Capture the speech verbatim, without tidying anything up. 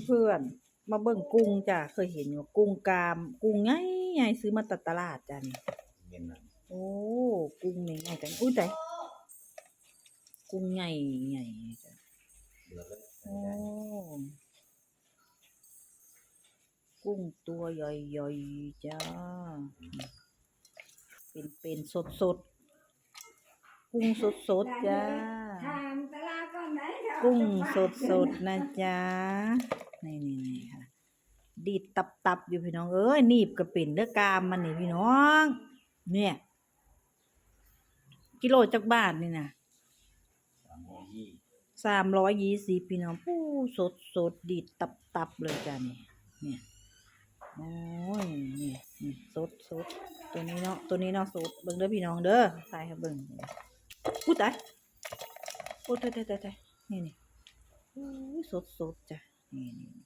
เพื่อนๆ มาเบิ่งกุ้งจ้ะ เคยเห็นอยู่ กุ้งกาม กุ้งใหญ่ๆ ซื้อมาจากตลาดจ้ะนี่ เย็นนะ โอ้ กุ้งนี่ใหญ่จัง อุ้ยตาย กุ้งใหญ่ใหญ่จ้ะ เดือดเลย โอ้ กุ้งตัวใหญ่ๆ จ้า เป็นเป็นสดสดๆ กุ้งสดสดๆ จ้า ถามตลาดก่อนไหม กุ้งสดสดๆ นะจ๊ะ นี่นี่นี่ค่ะ ดีดตับตับๆ อยู่พี่น้องเอ้ย หนีบก็เป็นเด้อกามมันนี่พี่น้อง เนี่ย กิโลจักบาทนี่นะ สามร้อยยี่ สามร้อยยี่สิบพี่น้อง ปู้สดสดๆ ดีดตับตับๆ เลยจ้ะนี่ เนี่ย โอ้ย นี่นี่สดสดๆ ตัวนี้เนาะ ตัวนี้เนาะสด เบิ่งเด้อพี่น้องเด้อ ถ่ายให้เบิ่ง อู้ตาย โอ้ตายตายตายตาย นี่นี่ อู้สดสดๆ จ้ะ นี่นี่นี่